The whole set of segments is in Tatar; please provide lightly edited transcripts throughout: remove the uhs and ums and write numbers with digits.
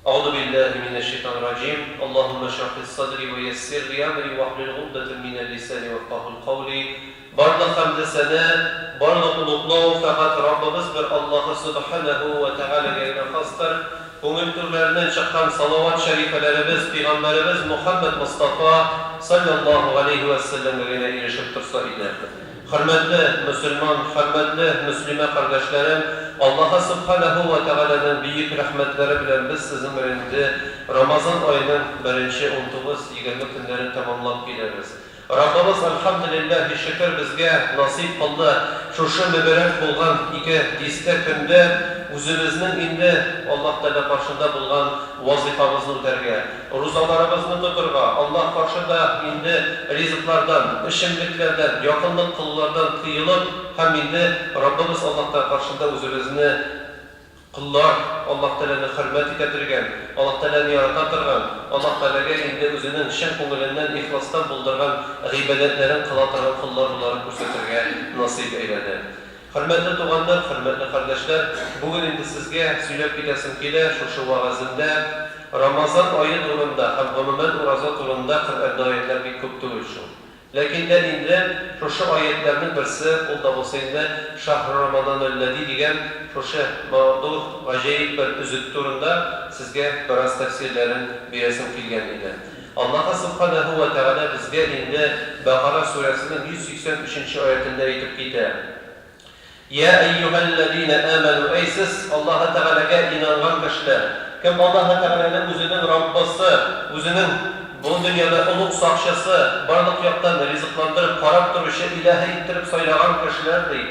Әгъузу биллаһи минәш шәйтанир раҗим. Аллаһуммә шрах ли садри вә яссир ли әмри вахлул гукдәтән минәл лисани яфкаһул каули. Барлык хәмде-сәна, барлык олуглау фәкать Раббыбыз бер Аллаһы Сүбхәнәһү вә Тәгаләгә генә хастыр. Күңел түрләреннән чыккан салават шәрифәләребез пигамбәребез Мухәммәд Мостафа салләллаһу галәйһи вә сәлләмгә генә ирешеп торса иде. Хөрмәтле мөселман, хөрмәтле мөслимә кардәшләрем, Аллаһы Сүбхәнәһү вә Тәгаләнең бөек рәхмәтләре белән без сезнең белән инде Рамазан аеның беренче 19-20 көннәрен тәмамлап киләбез. Раббыбыз, әлхәмделилләһи шөкер, безгә насыйп кылды шушы мөбарәк булган ике дистә көндә үзебезнең инде Аллаһ Тәгалә каршында булган вазыйфабызны үтәргә, рузаларыбызны тотырга, Аллаһ каршында инде ризыклардан, эчемлекләрдән, якынлык кылулардан тыелып һәм инде Раббыбыз Аллаһ Тәгалә каршында үзебезне Коллар Аллаһ Тәгаләне хөрмәт итә торган, Аллаһ Тәгаләне ярата торган, Аллаһ Тәгаләгә инде үзенең чын күңеленнән, ихластан булдырган гыйбадәтләрен кыла торган коллар буларак күрсәтергә насыйп әйләде. Хөрмәтле туганнар, хөрмәтле кардәшләр, бүген инде сезгә сөйләп китәсем килә шушы вәгаземдә Рамазан ае турында һәм гомумән ураза турында Коръәндә аятьләр бик күп түгел шул. Ләкин дә инде шушы аятьләрнең берсе, ул да булса инде Шаһру Рамаданәлләзи дигән шушы матур, гаҗәеп бер өзек турында сезгә бераз тәфсирләрен бирәсем килгән иде. Аллаһы Сүбхәнәһү вә Тәгалә безгә инде Бәкара сүрәсенең 183 нче аятендә әйтеп китә, Йә әййүһәлләзинә әмәнү, әй сез, Аллаһы Тәгаләгә инанган кешеләр! Кем Аллаһы Тәгаләне үзенең Раббысы, үзенең бу дөньяда олуг сакчысы, барлык яктан ризыкландырып, карап торучы Илаһы иттереп сайлаган кешеләр, ди.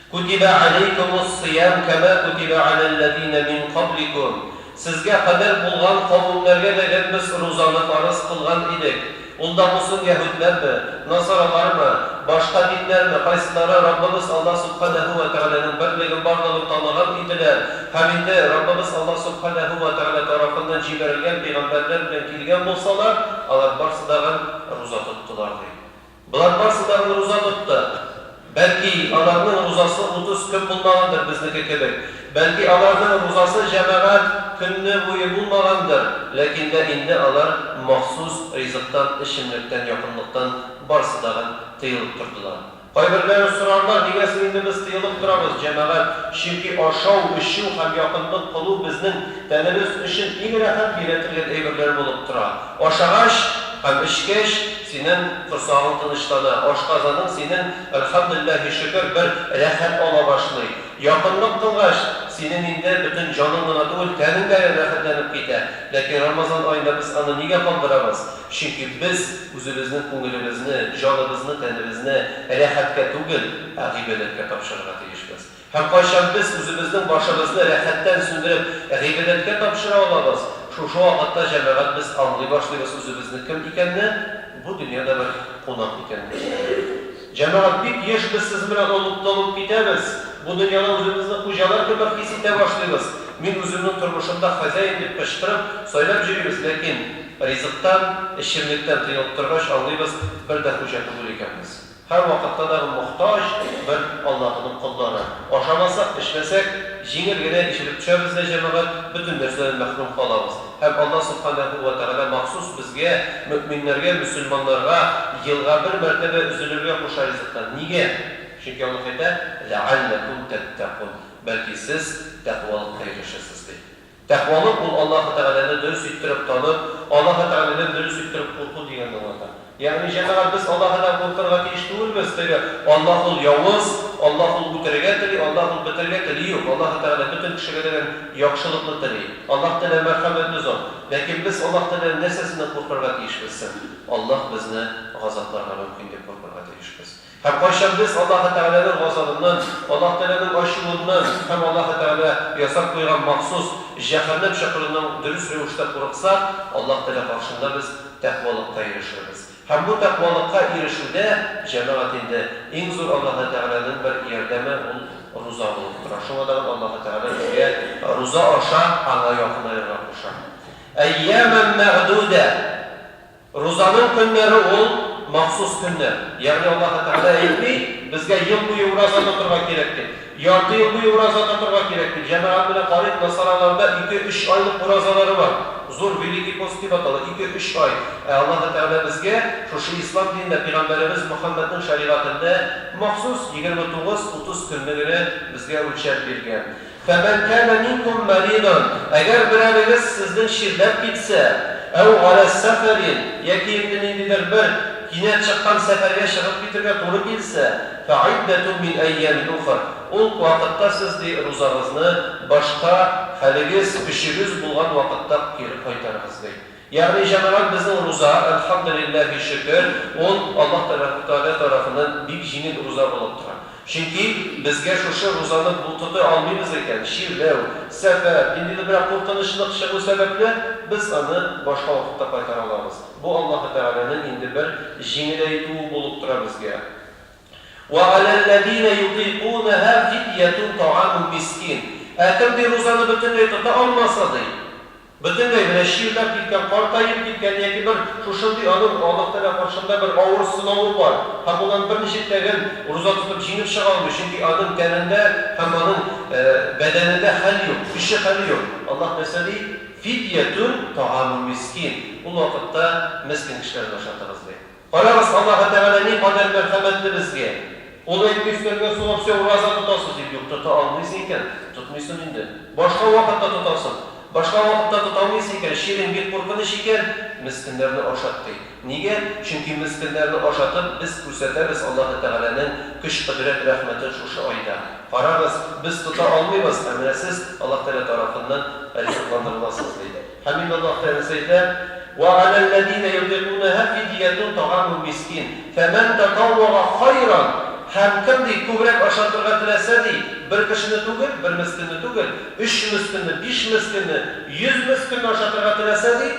Күтибә галәйкүмус-сиям кәмә күтибә галәлләзинә мин кабликүм, Сезгә кадәр булган кавемнәргә дә без рузаны фарыз кылган идек. Ул да булсын яһүдләрме, насаралармы, башка диннәрме, кайсылары Раббыбыз Аллаһ Сүбхәнәһү вә Тәгаләнең берлеген, барлыгын таныган иделәр һәм инде Раббыбыз Аллаһ Сүбхәнәһү вә Тәгалә тарафыннан җибәрелгән пәйгамбәрләр белән килгән булсалар, алар барсы дагын руза тоттылар, ди. Болар барсы да руза тотты. Бәлки, аларның рузасы 30 көн булмагандыр безнеке кебек. Бәлки, аларның рузасы, җәмәгать, көнне буе булмагандыр, ләкин дә инде алар махсус ризыктан, эчемлектән, якынлыктан барсы дагын тыелып тордылар. Кайберләре сорарлар, нигә соң инде без тыелып торабыз, җәмәгать, чөнки ашау, эчү һәм якынлык кылу безнең тәнебез өчен иң рәхәт бирә торган әйберләр булып тора. Ашагач һәм эчкәч, синең корсагың тынычлана, ашказаның синең, әлхәмдүлилләһи шөкер, бер рәхәт ала башлый. Якынлык кылгач, синең инде бөтен җаның гына түгел, тәнең дә рәхәтләнеп китә. Ләкин Рамазан аенда без аны нигә калдырабыз? Чөнки без үзебезнең күңелебезне, җаныбызны, тәнебезне рәхәткә түгел, ә гыйбадәткә тапшырырга тиешбез. Һәм кайчан без үзебезнең башыбызны рәхәттән сүндереп, гыйбадәткә тапшыра алабыз, шушы вакытта, җәмәгать, без аңлый башлыйбыз үзебезне кем икәнне, бу дөньяда бер кунак икәнебезне. Җәмәгать, бик еш без сезнең белән онытылып китәбез, бу дөньяда үзебезне хуҗалар кебек хис итә башлыйбыз, мин үземнең тормышымда хозяин дип кычкырып, сайлап йөрибез, ләкин ризыктан, эчемлектән тыелып торгач, аңлыйбыз, бер дә хуҗа түгел икәнбез. Һәрвакытта да мохтаҗ бер Аллаһының коллары. Ашамасак, эчмәсәк, җиңел генә ишелеп төшәбез дә, җәмәгать, бөтен нәрсәдән мәхрүм калабыз. Һәм Аллаһ Сүбхәнәһү вә Тәгалә махсус безгә, мөэминнәргә, мөселманнарга, елга бер мәртәбә өзелергә куша ризыктан. Нигә? Чөнки Аллаһ әйтә, Ләгалләкүм тәттәкун, бәлки сез тәкъвалыкка ирешерсез, ди. Тәкъвалык ул Аллаһы Тәгаләне дөрес иттереп танып, Аллаһы Тәгаләдән дөрес иттереп курку дигәнне аңлата. Ягъни, җәмәгать, без Аллаһыдан куркырга тиеш түгелбез, теге Аллаһ ул явыз, Аллаһ ул үтерергә тели, Аллаһ ул бетерергә тели, юк, Аллаһы Тәгалә бөтен кешегә дә яхшылыкны тели. Аллаһ Тәгалә мәрхәмәтле зат. Ләкин без Аллаһ Тәгаләдән нәрсәсеннән куркырга тиешбез соң? Аллаһ безне газапларга мөмкин дип куркырга тиешбез. Һәм кайчан без Аллаһы Тәгаләнең газабыннан, Аллаһ Тәгаләнең ачуыннан һәм Аллаһы Тәгалә ясап куйган махсус җәһәннәм чокырыннан дөрес рәвештә курыксак, Аллаһ Тәгалә каршында без тәкъвалыкка ирешербез. Һәм бу тәкъвалыкка ирешүдә, җәмәгать, инде иң зур Аллаһы Тәгаләнең бер ярдәме ул руза булып тора. Шуңа да Аллаһы Тәгалә безгә руза аша Аңа якынаерга куша. Әййәмән мәгъдүдә. Рузаның көннәре ул. махсус көннәр. Ягъни Аллаһы Тәгалә әйтми, безгә ел буе ураза тотырга кирәк дип. Ярты ел буе ураза тотырга кирәк дип. Җәмәгать белән карыйк, насараларда ике-өч айлык уразалары бар. Зур Великий пост дип атала, ике-өч ай. Ә Аллаһы Тәгалә безгә шушы ислам динендә, пәйгамбәребез Мөхәммәднең шәригатендә махсус 29-30 көнне генә безгә үлчәп биргән. Фәмән кәнә минкум мәридән, әгәр берәрегез сезнең чирләп китсә, әү галә сәфәрин, яки инде ниндидер бер кинәт чыккан сәфәргә чыгып китергә туры килсә, фәгыйддәтүн мин әййәмин ухар, ул вакытта сез, ди, рузагызны башка хәлегез, көчегез булган вакытта кире кайтарыгыз, ди. Ягъни, җәмәгать, безнең руза, әлхәмделилләһи шөкер, ул Аллаһ Тәгалә тарафыннан бик җиңел руза булып тора. Чөнки безгә шушы рузаны тота алмыйбыз икән, чирләү, сәфәр, ниндидер берәр куркынычлык чыгу сәбәпле, без аны башка вакытта кайтара алабыз. Бу Аллаһы Тәгаләнең инде бер җиңеләйтүе булып тора безгә. Вә галәлләзинә ютыйкунәһә фидйәтун та'аму мискин. Ә кем, ди, рузаны бөтенләй тота алмаса, ди, Бөтенләй менә чирләп киткән, картаеп киткән яки бер шушындый аның Аллаһ Тәгалә каршында бер авыр сынавы бар һәм уннан берничек тә гел руза тотып җиңеп чыга алмый, чөнки аның тәнендә һәм аның бәдәнендә хәл юк, көче хәле юк. Аллаһ нәрсә ди? Фидйәтүн та'аму мискин. Ул вакытта мескен кешеләрне ашатыгыз, ди. Карагыз, Аллаһы Тәгалә никадәр мәрхәмәтле безгә. Ул әйтми, өстәлгә сугып, син ураза тотасыз дип. Юк, тота алмыйсың икән, тотмыйсың инде. Башка вакытта тотасың. Башка вакытта тота алмыйсың икән, чирең бик куркыныч икән, мескеннәрне ашат, ди. Нигә? Чөнки мескеннәрне ашатып, без күрсәтәбез Аллаһы Тәгаләнең көч-кодрәт, рәхмәтен шушы айда. Карагыз, без тота алмыйбыз, ә менә сез Аллаһ Тәгалә тарафыннан ризыкландырыласыз, ди. Һәм инде Аллаһ Тәгалә әйтә, Вә галәлләзинә ютыйкунәһә фидйәтун та'аму мискин, фәмән татаввага хайран, һәм кем, ди, күбрәк ашатырга теләсә, ди, бер кешене түгел, бер мескенне түгел, өч мескенне, биш мескенне, 100 мескенне ашатырга теләсә, ди,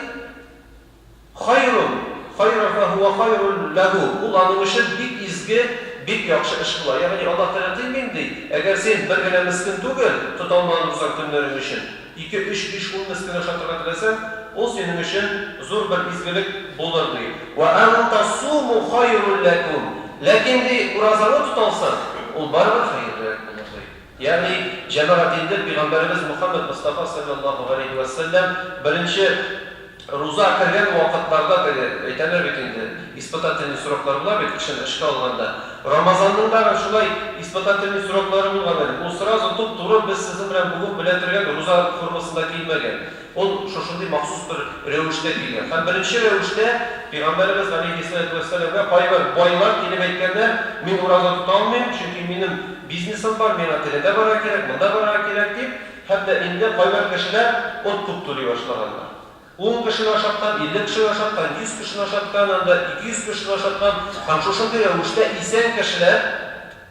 хайрун, хайран фәһүә хайрун ләһү, ул аның өчен бик изге, бик яхшы эш була. Ягъни Аллаһ Тәгалә тыймыйм, ди, әгәр син бер генә мескен түгел, тота алмаган булсаң көннәрең өчен, Ике, өч, биш, ун мескен ашатырга теләсәң, ул синең өчен зур бер изгелек булыр, ди. Вә ан тасуму хайрун ләкүм. Ләкин, ди, уразаңны тота алсаң, ул барыбер хәерлерәк булыр, ди. Ягъни, җәмәгать, инде пәйгамбәребез Мөхәммәд Мостафа салләллаһу галәйһи вә сәлләм беренче руза кергән вакытларда теге, әйтәләр бит инде, испытательный сроклар була бит кешене эшкә алганда. Рамазанның да шулай испытательный сроклары булган элек. Ул сразу туп-туры без сезнең белән бүген белә торган руза формасында килмәгән. Ул шушындый махсус бер рәвештә килгән. Һәм беренче рәвештә пәйгамбәребез галәйһиссәләтү вәссәламгә кайбер байлар килеп әйткәннәр, мин ураза тота алмыйм, чөнки минем бизнесым бар, миңа тегендә барырга кирәк, монда барырга кирәк, дип. Һәм дә инде кайбер кешеләр откуп түли башлаганнар. Ун кешене ашаткан, 50 кешене ашаткан, 100 кешене ашаткан, анда 200 кешене ашаткан һәм шушындый рәвештә исән кешеләр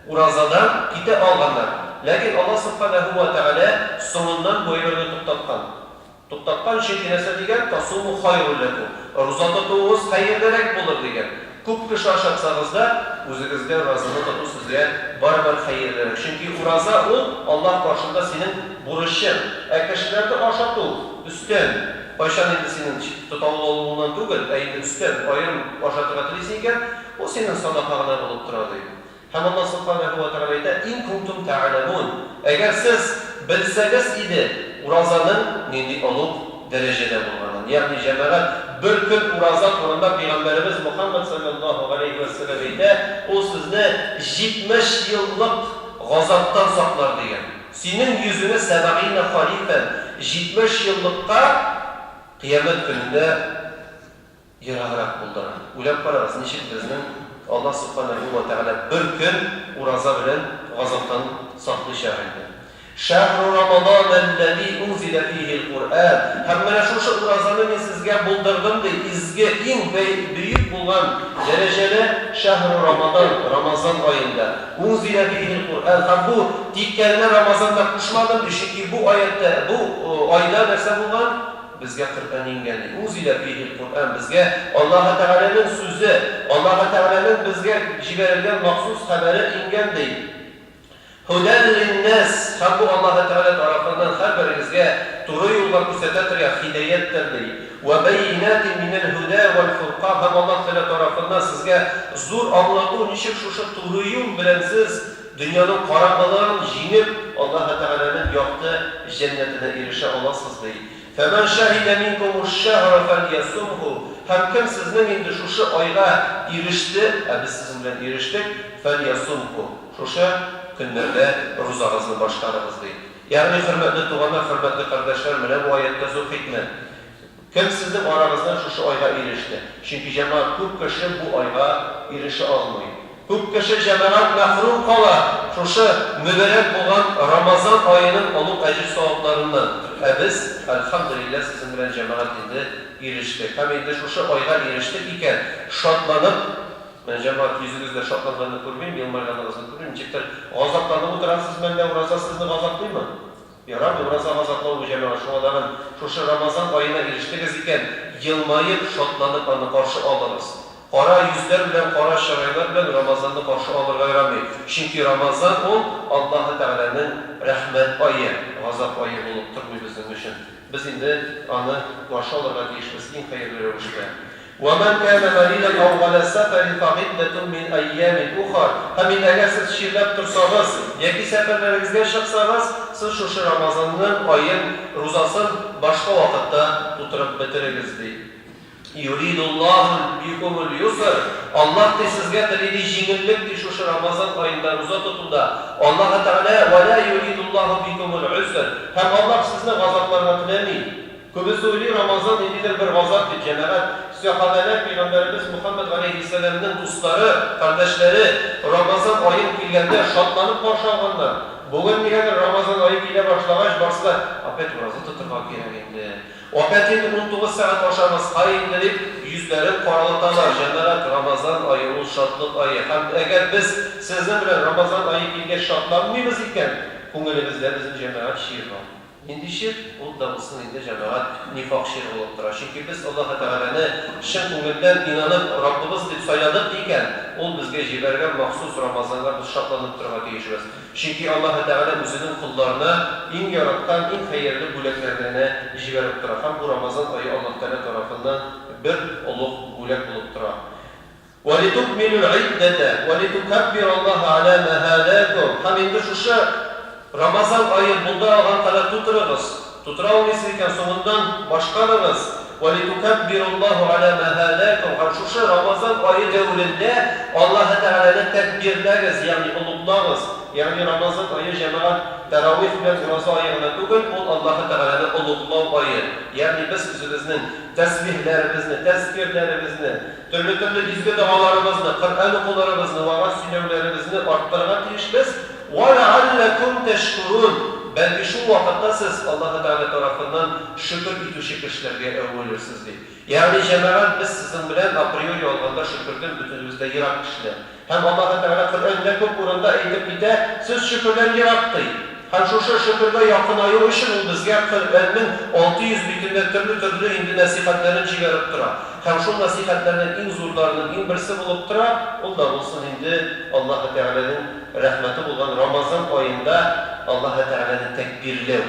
уразадан китә алганнар. Ләкин Аллаһ Сүбхәнәһү вә Тәгалә соңыннан бу әйберне туктаткан. Туктаткан, чөнки нәрсә дигән, Тасуму хайрун ләкум, руза тотуыгыз хәерлерәк булыр, дигән. Күп кеше ашатсагыз да, үзегезгә уразаны тоту сезгә барыбер хәерлерәк. Чөнки ураза ул, Аллаһ каршында синең бурычың. Ә кешеләрне ашату, өстән. Кайчан инде синең тота алуыңнан түгел, ә инде өстән, аерым ашатырга телисең икән, ул синең садака гына булып тора, ди. Һәм Аллаһ Сүбхәнәһү вә Тәгалә әйтә, Ин кунтум тәгъләмун, әгәр сез белсәгез иде уразаның нинди олуг дәрәҗәдә булганын. Ягъни, җәмәгать, бер көн ураза турында пәйгамбәребез Мөхәммәд салләллаһу галәйһи вә сәлләм әйтә, ул сезне 70 еллык газаптан саклар дигән. Синең йөзеңә сәбәгыйнә харифән, 70 еллыкка кыямәт көнендә ераграк булдыра. Уйлап карагыз, ничек безнең Аллаһ Сүбхәнәһү вә Тәгалә бер көн ураза белән газаптан саклыйчак инде. Шәһру Рамадан әлләзи унзилә фиһил Куръән. Һәм менә шушы уразаны мин сезгә булдырдым, ди, изге, иң бөек булган дәрәҗәле Шәһру Рамадан, Рамазан аенда. Унзилә фиһил Куръән. Һәм бу тиккә генә Рамазанда кушмадым, ди, чөнки бу аятьтә, бу айда нәрсә булган? Безгә Коръән иңгән, ди. Унзилә фиһил Коръән, безгә Аллаһы Тәгаләнең сүзе, Аллаһы Тәгаләнең безгә җибәрелгән махсус хәбәре иңгән, ди. Һүдән линнәс, һәм бу Аллаһы Тәгалә тарафыннан һәрберегезгә туры юлга күрсәтә торган һидаятьтер, ди. Вә бәйинәтин минәл һүдә вәл фуркан, һәм Аллаһ Тәгалә тарафыннан сезгә зур аңлату, ничек шушы туры юл белән сез дөньяның караңгылыгын җиңеп, Аллаһы Тәгаләнең якты җәннәтенә ирешә аласыз, ди. Фәмән шәһидә минкумуш-шәһра фәльясумһу, һәм кем сезнең инде шушы айга иреште, ә без сезнең белән ирештек, фәльясумһу, шушы көннәрдә рузагызны башкарыгыз, ди. Ягъни, хөрмәтле туганнар, хөрмәтле кардәшләр, менә бу аятьтә зур хикмәт. Кем сезнең арагыздан шушы айга иреште? Чөнки, җәмәгать, күп кеше бу айга ирешә алмый. Күп кеше, җәмәгать, мәхрүм кала шушы мөбарәк булган Рамазан аеның олуг әҗер-савапларыннан. Ә без, әлхәмдүлилләһ, сезнең белән, җәмәгать, инде ирештек. Һәм инде шушы айга ирештек икән, шатланып, менә, җәмәгать, йөзегездә шатланганны күрмим, елмайганыгызны күрмим, ничектер газапланып утырасыз мәллә, ураза сезне газаплыймы? Ярамый ураза газаплау бу, җәмәгать, шуңа тагын шушы Рамазан аена ирештегез икән, елмаеп, шатланып аны каршы алыгыз. Кара йөзләр белән, кара чырайлар белән Рамазанны каршы алырга ярамый. Чөнки Рамазан ул, Аллаһы Тәгаләнең рәхмәт ае, газап ае булып тормый безнең өчен. Без инде аны каршы алырга тиешбез иң хәерле рәвештә. Вә мән кәнә мәридән әү галә сәфәрин фәгыйддәтүн мин әййәмин ухар, һәм инде әгәр сез чирләп торсагыз, яки сәфәрләрегезгә чыксагыз, сез шушы Рамазанның аен, рузасын башка вакытта тутырып бетерегез, ди. Юридуллаһу бикумул юср, Аллаһ, ди, сезгә тели, ди, җиңеллек, ди, шушы Рамазан аенда руза тотуда. Аллаһы Тәгалә, Вә лә юридуллаһу бикумул уср, һәм Аллаһ сезне газапларга теләми. Күбесе уйлый, Рамазан ниндидер бер газап дип, җәмәгать. Сәхабәләр, пәйгамбәребез Мөхәммәд галәйһиссәламнең дуслары, кардәшләре Рамазан аен килгәндә шатланып каршы алганнар. Бүген нигәдер Рамазан ае килә башлагач, барсы да, Опять ураза тотырга кирәк инде. Опять инде 19 сәгать ашамаска инде, дип, йөзләрен каралаталар. Җәмәгать, Рамазан ае ул шатлык ае. Һәм әгәр без сезнең белән Рамазан ае килгәч шатланмыйбыз икән, күңелебездә безнең, җәмәгать, чир бар. Нинди чир? Ул да булсын инде, җәмәгать, нифак чире булып тора. Чөнки без Аллаһы Тәгаләне чын күңелдән инанып Раббыбыз дип сайладык икән, Ул безгә җибәргән махсус Рамазанга без шатланып торырга тиешбез. Чөнки Аллаһы Тәгалә үзенең колларына иң яраткан, иң хәерле бүләкләрне генә җибәреп тора. Һәм бу Рамазан ае Аллаһ Тәгалә тарафыннан бер олуг бүләк булып тора. Вә литукмилүл гыйддәтә, вә литукәббираллаһа галә мә һәдәкүм. Һәм инде шушы Рамазан аен булдыра алган кадәр тутырыгыз. Тутыра алмыйсыз икән, соңыннан башкарыгыз. Вә литукәббираллаһу галә мә һәдәкүм. Һәм шушы Рамазан ае дәверендә Аллаһы Тәгаләне тәкбирләгез, ягъни олуглагыз. Ягъни Рамазан ае, җәмәгать, тәравих белән ураза ае гына түгел, ул Аллаһы Тәгаләне олуглау ае. Ягъни без үзебезнең тәсбихләребезне, тәзкирләребезне, Төрле-төрле изге догаларыбызны, Коръән укуларыбызны, вәгазь сөйләүләребезне арттырырга тиешбез. Вә ләгалләкүм тәшкүрүн, бәлки шул вакытта сез Аллаһы Тәгалә тарафыннан шөкер итүче кешеләргә әверелерсез, ди. Ягъни, җәмәгать, без сезнең белән априори алганда шөкердән бөтенебез дә ерак кешеләр. Һәм Аллаһы Тәгалә Коръәндә күп урында әйтеп китә, сез шөкердән ерак, ди. Һәм шушы шөкергә якынаю өчен ул безгә Коръәннең 600 битендә төрле-төрле инде нәсыйхәтләрен җибәреп тора. Һәм шул нәсыйхәтләрнең иң зурларының иң берсе булып тора, ул да булсын инде Аллаһы Тәгаләнең рәхмәте булган Рамазан аенда Аллаһы Тәгаләне тәкбирләү.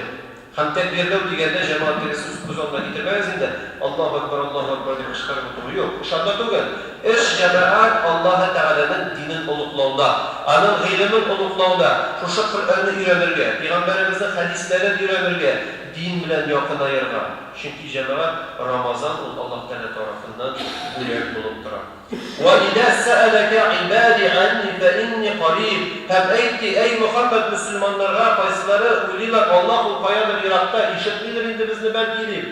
Һәм тәкбирләү дигәндә, җәмәгать, теге сүз күз алдына китермәгез инде, Аллаһу әкбәр, Аллаһу әкбәр дип кычкырып утыру. Юк, эш анда түгел. Эш, җәмәгать, Аллаһы Тәгаләнең динен олуглауда, Аның гыйлемен олуглауда, шушы Коръәнне өйрәнергә, Пәйгамбәребезнең хәдисләрен өйрәнергә, дин белән якынаерга. Чөнки, җәмәгать, Рамазан ул Аллаһ Тәгалә тарафыннан бүләк булып тора. Вә изә сәәләкә гыйбади әнни фә инни кариб. Һәм әйт, ди, әй Мөхәммәд, мөселманнарга, кайсылары уйлыйлар, Аллаһ ул каядыр еракта, ишетмидер инде безне бәлки, дип.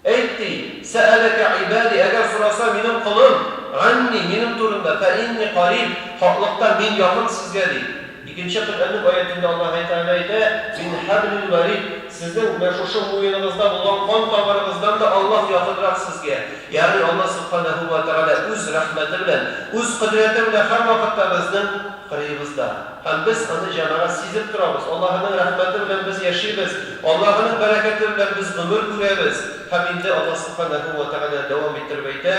Әйт, ди, сәәләкә гыйбади, әгәр сораса минем колым, ганни, минем турында, фә инни кариб, хаклыкта мин якын сезгә, ди. Икенче Коръәннең аятендә Аллаһы Тәгалә әйтә, Мин хәблил вәрид, сезнең менә шушы муеныгызда булган кан тамырыгыздан да Аллаһ. Аллаһ якынрак сезгә. Ягъни Аллаһ Сүбхәнәһү вә Тәгалә Үз рәхмәте белән, Үз кодрәте белән һәрвакытта безнең кырыебызда. Һәм без аны, җәмәгать, сизеп торабыз. Аллаһының рәхмәте белән без яшибез, Аллаһының бәрәкәте белән без гомер күрәбез. Һәм инде Аллаһ Сүбхәнәһү вә Тәгалә дәвам иттереп әйтә,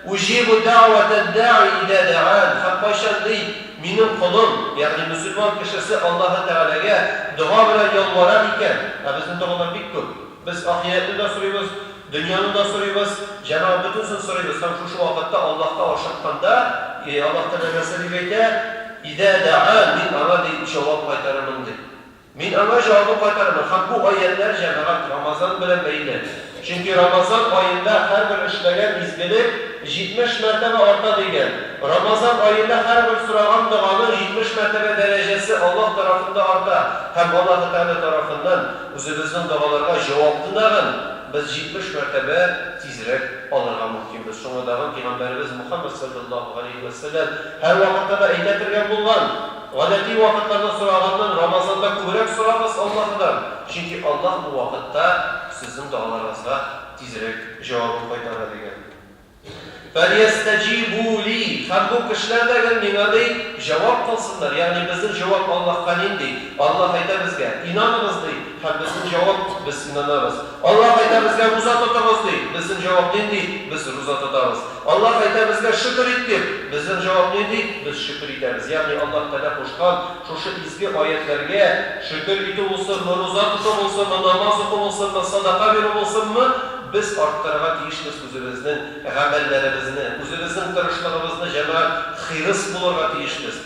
Уҗибу дәгъвәтәд-дәгъи иза дәган, һәм кайчан, ди, минем колым, ягъни мөселман кешесе Аллаһы Тәгаләгә дога белән ялвара икән, ә безнең догалар бик күп, без ахирәтне дә сорыйбыз, дөньяны да сорыйбыз, җәмәгать, бөтенесен сорыйбыз, һәм шушы вакытта Аллаһка ашыкканда, Аллаһ Тәгалә нәрсә дип әйтә, Иза дәган, мин аңа, ди, җавап кайтарырмын, ди. Мин аңа җавабын кайтарырмын. Һәм бу аятьләр, җәмәгать, Рамазан белән бәйле. Чөнки Рамазан аенда һәрбер эшләгән изгелек 70 мәртәбә арта дигән. Рамазан аенда һәрбер сораган доганың 70 мәртәбә дәрәҗәсе Аллаһ тарафында арта. Һәм Аллаһы Тәгалә тарафыннан үзебезнең догаларга җавапны дагын без 70 мәртәбә тизрәк алырга мөмкинбез. Шуңа дагын Пәйгамбәребез Мухәммәд салләллаһу галәйһи вә сәлләм һәрвакытта да әйтә тергән булган, Гадәти вакытларда сораганнан Рамазанда күбрәк сорагыз Аллаһыдан, чөнки Аллаһ бу вакытта сезнең догаларыгызга тизрәк җавабын кайтара, дигән. Фәлйәстәҗибу ли, һәм бу кешеләр дә гел миңа, ди, җавап кылсыннар, ягъни безнең җавап Аллаһка нинди? Аллаһ әйтә безгә, инаныгыз, ди, һәм безнең җавап, без инанабыз. Аллаһ әйтә безгә, руза тотыгыз, ди, безнең җавап нинди? Без руза тотабыз. Аллаһ әйтә безгә, шөкер ит дип, безнең җавап нинди? Без шөкер итәбез. Ягъни Аллаһ Тәгалә кушкан шушы изге аятьләргә шөкер итү булсынмы, руза тоту булсынмы, намаз уку булсынмы, садака бирү булсынмы, без арттырырга тиешбез үзебезнең гамәлләребезне, үзебезнең тырышлыгыбызны, җәмәгать, хирыс булырга тиешбез.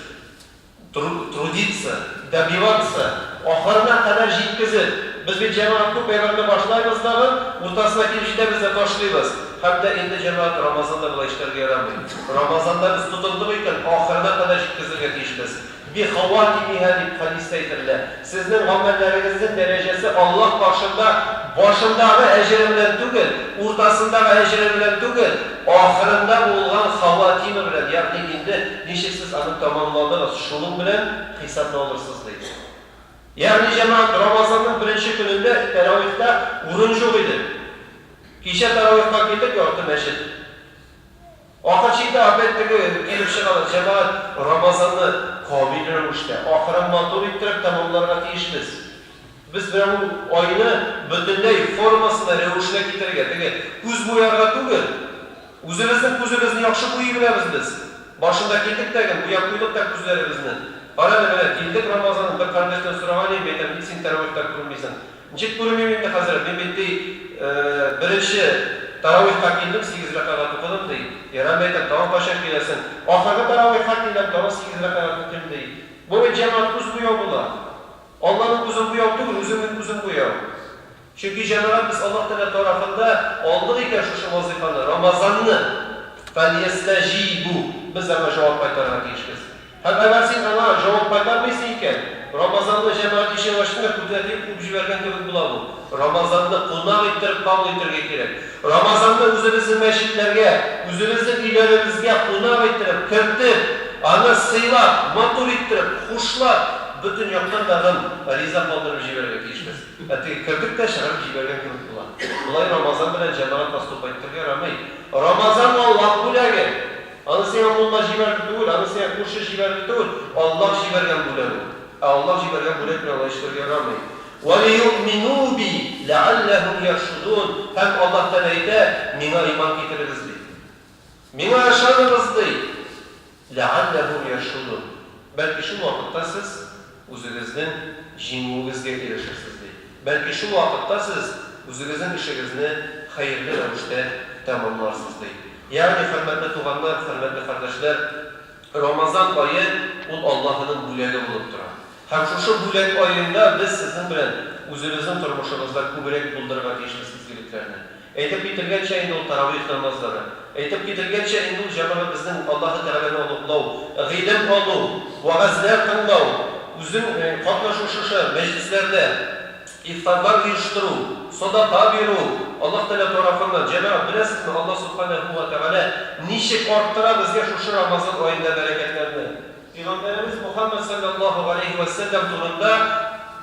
Трудиться, добиваться, ахырына кадәр җиткезеп. Без бит, җәмәгать, күп әйберне башлайбыз дагы, уртасына килеп җитәбез дә ташлыйбыз. Һәм дә инде, җәмәгать, Рамазанда болай эшләргә ярамый. Рамазанда без тотындык икән, ахырына кадәр җиткезергә тиешбез. Би хаватимиһа дип хәдистә әйтелә. Сезнең гамәлләрегезнең дәрәҗәсе Аллаһ каршында башындагы әҗере белән түгел, уртасындагы әҗере белән түгел, ахырында булган хаватимы белән, ягъни инде ничек сез аны тәмамладыгыз, шуның белән хисапны алырсыз, ди. Ягъни, җәмәгать, Рамазанның беренче көнендә тәравихта урын җук иде. Кичә тәравихка килдек, ярты мәчет. Ахыр чиктә опять теге килеп чыгалар, җәмәгать, Рамазанны камил рәвештә, ахырын матур иттереп тәмамларга тиешбез. Без менә бу айны бөтенләй формасына, рәвешенә китерергә, теге күз буярга түгел, үзебезнең күзебезне яхшы буйый беләбез без. Башында килдек тә гел, буяп куйдык та күзләребезне. Кара әле, менә килдек Рамазанын, бер кардәштән сораган идем, әйтәм, ник син тәравихта күренмисең? Ничек күренмим инде, хәзрәт, мин бит, ди, беренче таравихка килдем, сигез рәкәгать укыдым, ди. Ярар, мәйтәм, тагын кайчан киләсең? Ахыргы таравихка киләм, тагын сигез рәкәгать укыйм, ди. Бу бит, җәмәгать, күз буяу була. Алланың күзен буяу түгел, үзеңнең күзен буяу. Чөнки, җәмәгать, без Аллаһ Тәгалә тарафында алдык икән шушы вазыйфаны, Рамазанны, фәлйәстәҗибу, без аңа җавап кайтарырга тиешбез. Һәм әгәр син аңа җавап кайтармыйсың икән, Рамазанны җәмәгать ишек ачтың да күтенә тиеп куып җибәргән кебек була бу. Рамазанны кунак иттереп кабул итәргә кирәк. Рамазанны үзебезнең мәчетләргә, үзебезнең өйләребезгә кунак иттереп, кертеп, аны сыйлап, матур иттереп, хушлап, бөтен яктан тагын риза калдырып җибәрергә тиешбез. Ә теге кердек тә чыгарып җибәргән кебек була. Болай Рамазан белән җәмәгать поступать итәргә ярамый. Рамазан Аллаһ бүләге! Аны сиңа мулла җибәрде түгел, аны сиңа күрше җибәрде түгел, Аллаһ җибәргән бүләк ул. Ә Аллаһ җибәргән бүләк белән алай эшләргә ярамый. Вә лиюъминү би ләгалләһүм яршудун. Һәм Аллаһ Тәгалә әйтә, Миңа иман китерегез, ди. Миңа ышаныгыз, ди. Ләгалләһүм яршудун. Бәлки шул вакытта сез үзегезнең җиңүегезгә ирешерсез, ди. Бәлки шул вакытта сез үзегезнең эшегезне хәерле рәвештә тәмамларсыз, ди. Ягъни, хөрмәтле туганнар, хөрмәтле кардәшләр, Рамазан ае ул Аллаһының бүләге булып тора. Һәм шушы бүләк аенда без сезнең белән үзебезнең тормышыбызда күбрәк булдырырга тиешбез изгелекләрне. Әйтеп кителгәнчә инде ул таравих намазлары, әйтеп кителгәнчә инде ул җәмәгать безнең Аллаһы Тәгаләне олуглау, гыйлем алу, вәгазьләр тыңлау, үзең катнашу шушы мәҗлесләрдә, ифтарлар оештыру, садака бирү, Аллаһ Тәгалә тарафыннан, җәмәгать, беләсезме, Аллаһ Сүбхәнәһү вә Тәгалә ничек арттыра безгә шушы Рамазан аенда бәрәкәтләрне. Пәйгамбәребез Мөхәммәд салләллаһу галәйһи вә сәлләм турында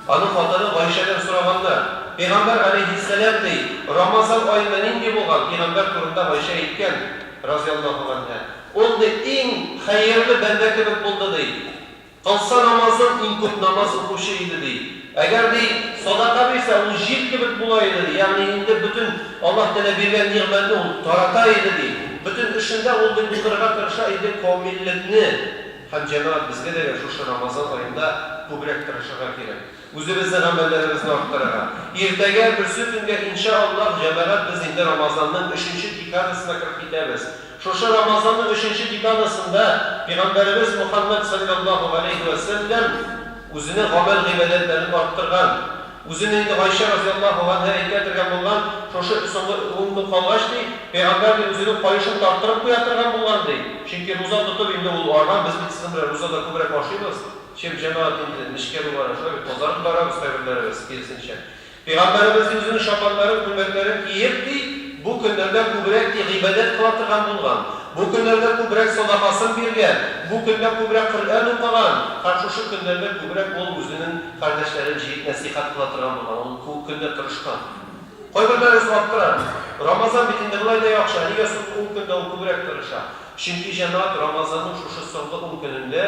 аның хатыны Гайшәдән сораганнар. Пәйгамбәр галәйһиссәлам, ди, Рамазан аенда нинди булган? Пәйгамбәр турында Гайшә әйткән, разияллаһу ганһә, Ул, ди, иң хәерле бәндә кебек булды, ди. Кылса намазын, иң күп намаз укучы иде, ди. Әгәр, ди, садака бирсә, ул җил кебек була иде, ди. Ягъни инде бөтен Аллаһ Тәгалә биргән нигъмәтне ул тарата иде, ди. Бөтен эшендә ул, ди, булдырырга тырыша иде камиллекне. Һәм, җәмәгать, безгә дә шушы Рамазан аенда күбрәк тырышырга кирәк. Үзебезнең гамәлләребезне арттырырга. Иртәгә, берсе көнгә, иншә Аллаһ, җәмәгать, без инде Рамазанның өченче декадасына кереп китәбез. Шушы Рамазанның өченче декадасында Пәйгамбәребез Мөхәммәд салләллаһу галәйһи вә сәлләм үзенең гамәл-гыйбадәтләрен арттырган. Үзенең инде Гайшә разияллаһу ганһә әйтә торган булган, шушы соңгы ун көн калгач, ди, Пәйгамбәр, ди, үзенең каешын тарттырып куя торган булган, ди. Чөнки руза тотып инде ул арган, без бит сезнең белән рузада күбрәк ашыйбыз. Чем җәмәгать инде нечкә бара, шулай бит, тазарып барабыз кайберләребез, киресенчә. Пәйгамбәребез, ди, үзенең чапаннарын, күлмәкләрен киеп, ди, бу көннәрдә күбрәк, ди, гыйбадәт кыла торган булган, бу көннәрдә күбрәк садакасын биргән, бу көндә күбрәк Коръән укыган һәм шушы көннәрдә күбрәк ул үзенең кардәшләрен җыеп нәсыйхәт кыла торган булган, ул бу көндә тырышкан. Кайберләрегез аптырар, Рамазан бит инде болай да яхшы, ә нигә соңгы ун көндә ул күбрәк тырыша? Чөнки, җәмәгать, Рамазанның шушы соңгы ун көнендә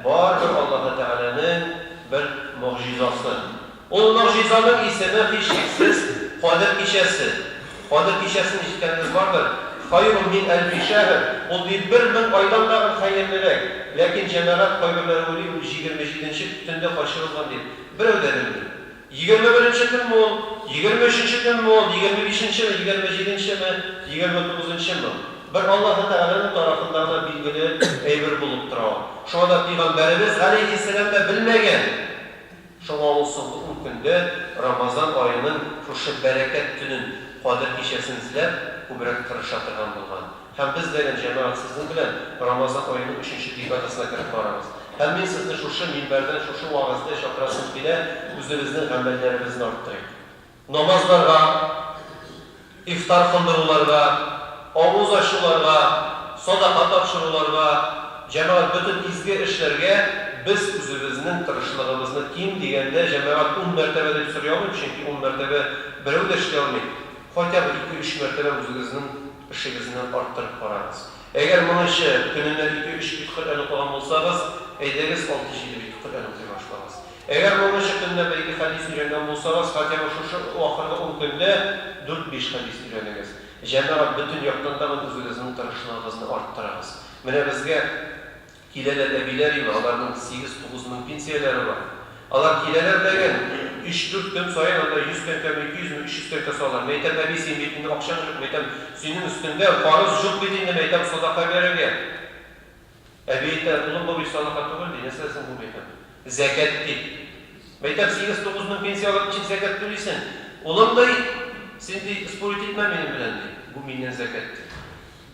барыбер Аллаһы Тәгаләнең бер могҗизасы. Ул могҗизаның исеме, һичшиксез, Кадер кичәсе. Кадер кичәсен ишеткәнегез бардыр. Хайрун мин әлфи шәһр, ул бит 1000 айдан тагын хәерлерәк. Ләкин, җәмәгать, кайберләре уйлый, ул 27 нче төндә качырылган дип. Берәү дә белми. 21 нче төнме ул, 23 нче төнме ул, 25 нчеме, 27 нчеме, 29 нчымы? Бер Аллаһы Тәгаләнең тарафында гына билгеле әйбер булып тора ул. Шуңа да пигамбәребез, галәйһиссәлам дә белмәгән. Шуңа ул соңгы ун көндә Рамазан аеның шушы бәрәкәт төнен, Кадер кичәсен эзләп, күбрәк тырыша торган булган. Һәм без дә, җәмәгать, сезнең белән Рамазан аеның өченче декадасына кереп барабыз. Һәм мин сезне шушы минбәрдән, шушы вәгазьдә чакырасым килә, үзебезнең гамәлләребезне арттырыйк. Намазларга, ифтар кылдыруларга, авыз ачуларга, садака тапшыруларга, җәмәгать, бөтен изге эшләргә без үзебезнең тырышлыгыбызны ким дигәндә, җәмәгать, ун мәртәбә дип сорый алмыйм, чөнки ун мәртәбә берәү дә эшли алмый, хотя бы ике-өч мәртәбә үзегезнең эшегезне арттырып карагыз. Әгәр моңынчы көненә ике-өч бит Коръән укыган булсагыз, әйдәгез, алты-җиде бит Коръән укый башлагыз. Әгәр моңынчы көненә бер-ике хәдис өйрәнгән булсагыз, хотя бы шушы ахыргы ун көндә дүрт-биш хәдис өйрәнегез. Җәмәгать, бөтен яктан тагын үзегезнең тырышлыгыгызны арттырыгыз. Менә безгә киләләр әбиләр име, аларның сигез-тугыз мең пенсияләре бар. Алар киләләр дәген, өч-дүрт көн саен анда йөз тәңкәме, ике йөзме, өч йөз тәңкә салалар. Мәйтәм, әби, син бит инде акчаң җук, мәйтәм, синең өстеңдә карыз җук бит инде, мәйтәм, садака бирергә. Әби әйтә, улым, бу бит садака түгел, ди, нәрсә соң бу, мәйтәм. Зәкят, ди. Мәйтәм, сигез-тугыз мең пенсия алып ничек зәкят түлисең? Улым, ди, син, ди, спорить итмә минем белән, ди, бу миннән зәкят, ди.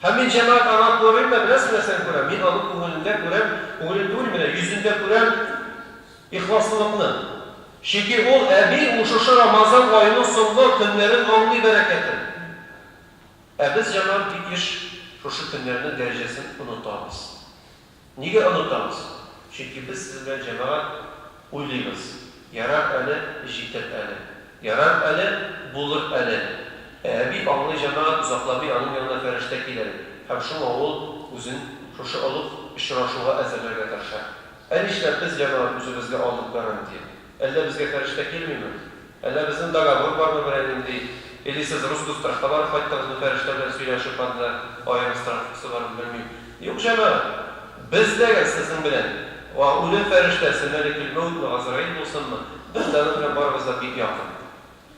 Һәм мин, җәмәгать, аңа күрим дә, беләсезме нәрсәне күрәм? Мин аның күңелендә күрәм, күңелен түгел, менә йөзендә күрәм ихласлылыкны. Чөнки ул әби, ул шушы Рамазан аеның соңгы көннәрен аңлый бәрәкәтен. Ә без, җәмәгать, бик еш шушы көннәрнең дәрәҗәсен онытабыз. Нигә онытабыз? Чөнки без сезнең белән, җәмәгать, уйлыйбыз, ярар әле, җитер әле, ярар әле, булыр әле. Ә әби аңлый, җәмәгать, озакламый аның янына фәрештә килер, һәм шуңа ул үзен шушы олуг очрашуга әзерләргә тырыша. Ә нишләп без, җәмәгать, үзебезгә алдык гарантия? Әллә безгә фәрештә килмиме? Әллә безнең договор бармы берәр нинди? Или сез Росгосстрахка барып кайттыгызмы фәрештә белән сөйләшеп анда аерым страховкасы бармы белмим. Юк, җәмәгать! Без дә сезнең белән, вә үлем фәрештәсе Мәликел Мәүтме, Газраил булсынмы, без дә аның белән барыбыз да бик якын.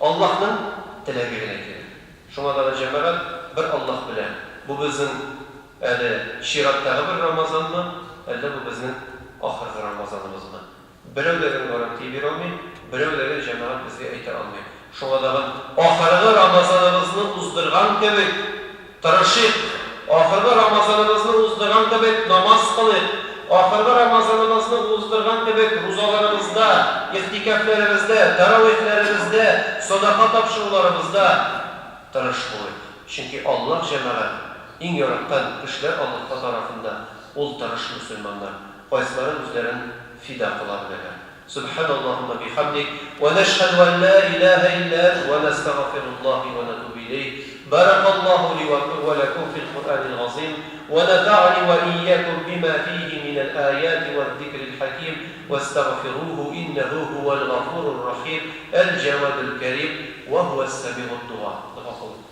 Аллаһның теләге генә кирәк. Шуңа да, җәмәгать, бер Аллаһ белә, бу безнең әле чираттагы бер Рамазанмы, әллә бу безнең ахыргы Рамазаныбызмы? Берәү дә гел гарантия бирә алмый, берәү дә гел җәмәгать безгә әйтә алмый. Шуңа тагын ахыргы Рамазаныбызны уздырган кебек тырышыйк, ахыргы Рамазаныбызны уздырган кебек намаз кылыйк, ахыргы Рамазаныбызны уздырган кебек рузаларыбызда, игътикяфләребездә, тәравихләребездә, садака тапшыруларыбызда тырыш булыйк. Чөнки Аллаһ, җәмәгать, иң яраткан кешеләр Аллаһка тарафында, ул тырыш мөселманнар. Кайсылары үзләрен фида кыла беләләр. Субханаллаһумма бихамдик, вә нәшһәдү ән лә иләһә илля әнт, вә нәстәгъфируллаһи вә нәтүбү иләйһ. Баракаллаһу ли вә ләкүм фил Куръанил газыйм, вә нәфәгъни вә ийякүм бима фиһи минәл аяти вәз-зикрил хәким, вәстәгъфирүһү иннәһү һүвәл гафурур рахим, әл-җәвадул кәрим, вә һүвәс-сәмигуд дуа. Дога кылыйк.